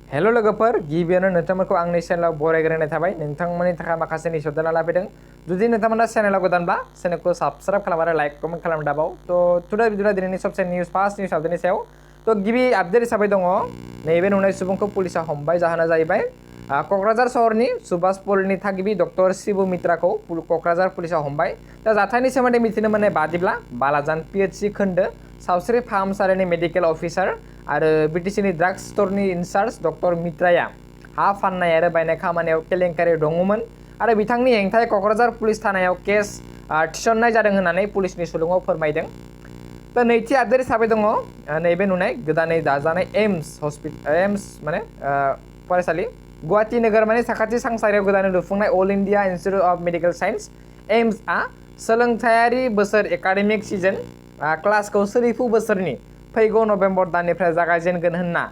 Hello लोगोफोर गिबियावनो नोंथांमोनखौ आंनि चेनेलाव बरायग्रोनाय थाबाय नोंथांमोननि थाखाय माखासे निउस लाना फैदों जुदि नोंथांमोना चेनेलाव गोदानब्ला चेनेलखौ साबस्क्राइब खालाम आरो लाइक कमेन्ट खालाम दाबाव टुडे भिडिअ दिनैनि सबसे फार्स्ट निउस आपडेटनि सायाव गिबि आपडेट हिसाबै दङ नैबे नुनाय सुबुंखौ पुलिसा हमबाय जाहोना जाहैबाय क'क्राझार सहरनि सुभाषपलनि थागिबि डक्टर शिबु मित्राखौ क'क्राझार पुलिसा हमबाय दा जाथायनि सोमोन्दै मिथिनो मोननाय बादिब्ला बालाजान पिएचसि खोन्दो सावस्रि फाहामसालिनि मेडिकेल अफिसार आरो बिटिसिनि ड्राग्स स्टरनि इनचार्ज डक्टर मित्राया हा फाननाय आरो बायनाय खामानियाव केलेंकारि दङमोन आरो बिथांनि हेंथायै क'क्राझार पुलिस थानायाव केस थिसननाय जादों होननानै पुलिसनि सुलुङाव फोरमायदों। दा नैथि आपडेट हिसाबै दङ नैबे नुनाय गोदानै दाजानाय एम्स माने फरायसालि गुवाहाटी नोगोरमानि साखाथि सांसारियाव गोदानै लुफुंनाय all India institute of medical science एम्सआ सोलोंथायारि बोसोर एकाडेमिक सिजन क्लासखौ सोलिफु बोसोरनि फैगौ नभेम्बर दाननिफ्राय जागायजेनगोन होनना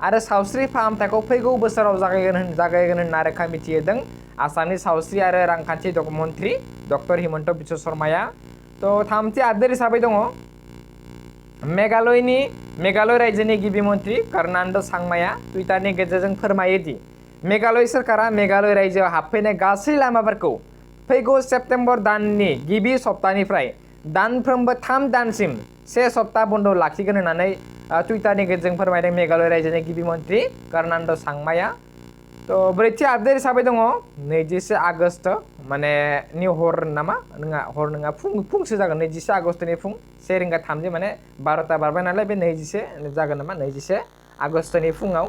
आरो सावस्रि फाहामथायखौ फैगौ बोसोराव जागायगोन होनना रोखा मिथिहोदों आसामनि सावस्रि आरो रांखान्थि मन्थ्रि डक्टर हिमन्त बिश्व शर्माया। थामथि आपडेट हिसाबै दङ मेघालय रायजोनि गिबि मन्थ्रि कर्नान्ड सांमाया टुइटारनि गेजेरजों फोरमायो दि मेघालय सोरखारा मेघालय रायजोआव हाबफैनाय गासै लामाफोरखौ फैगौ सेप्तेम्बर दाननि गिबि सप्तानिफ्राय दानफ्रोमबो 3 दानसिम 1 सप्ता बन्द लाखिगोन होननानै टुइटारनि गेजेरजों फोरमायदों मेघालय रायजोनि गिबि मन्थ्रि कर्नान्ड सांमाया। ब्रैथि आपडेट हिसाबै दङ 21 आगस्ट माने निउ हर नामा नङा हर नङा फुंसो जागोन 21 आगस्टनि फुं 1 रिंगा 30 माने 12ता बारबाय नालाय बे 21 जागोन नामा 21 आगस्टनि फुङाव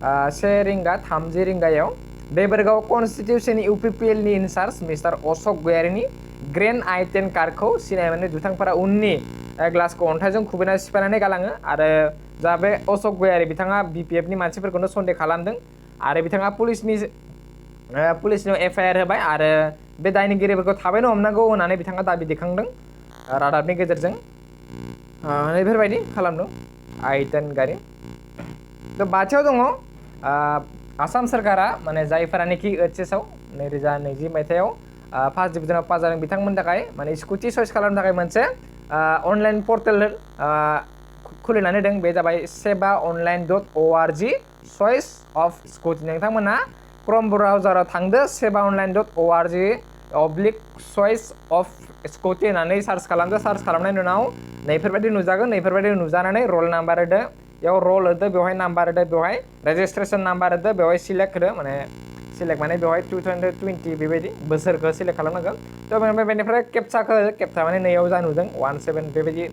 1 रिंगा 30 रिंगायाव देबरगाव कन्स्टिटिउसन इउपिपिएलनि इनचार्ज मिस्टार अशोक गयारिनि ग्रेन्ड I-10 कारखौ सिनायनानै दुथांफोरा उननि ग्लासखौ अन्थाइजों खुबैना सिफायनानै गालाङो आरो जा बे अशोक गयारि बिथाङा बिपिएफनि मानसिफोरखौनो सन्देह खालामदों आरो बिथाङा पुलिसनियाव एफआइआर होबाय आरो बे दायनिगिरिफोरखौ थाबैनो हमनांगौ होननानै बिथाङा दाबि दैखांदों रादाबनि गेजेरजों बेफोरबायदि खालामदों I-10 गारि। बाथियाव दङ आसाम सोरखारा माने जायफोरानोखि OHS आव 2020 मायथाइयाव फार्स्ट डिभिजनाव पास जादों बिथांमोननि थाखाय माने स्कुटि चइस खालामनो थाखाय मोनसे अनलाइन पर्टेल खुलिनानै होदों बे जाबाय seva.online.org चइस अफ स्कुटि नोंथांमोना क्रोम ब्राउजाराव थांदो seva.online.org/चइस अफ स्कुटि होननानै सार्च खालामदो सार्च खालामनायनि उनाव नैफोरबायदि नुजागोन नैफोरबायदि नुजानानै रल नाम्बार होदो बेयाव रल होदो बेवहाय नाम्बार होदो बेवहाय रेजिस्ट्रेशन नाम्बार होदो बेवहाय सिलेक्ट होदो माने बेवहाय 2020 बेबायदि बोसोरखौ सिलेक्ट खालामनांगोन बेनिफ्राय केपचा माने नैयाव जा नुदों 17 बेबायदि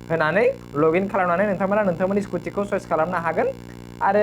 होनानै लगइन खालामनानै नोंथांमोना नोंथांमोननि स्कुटिखौ चइस खालामनो हागोन आरो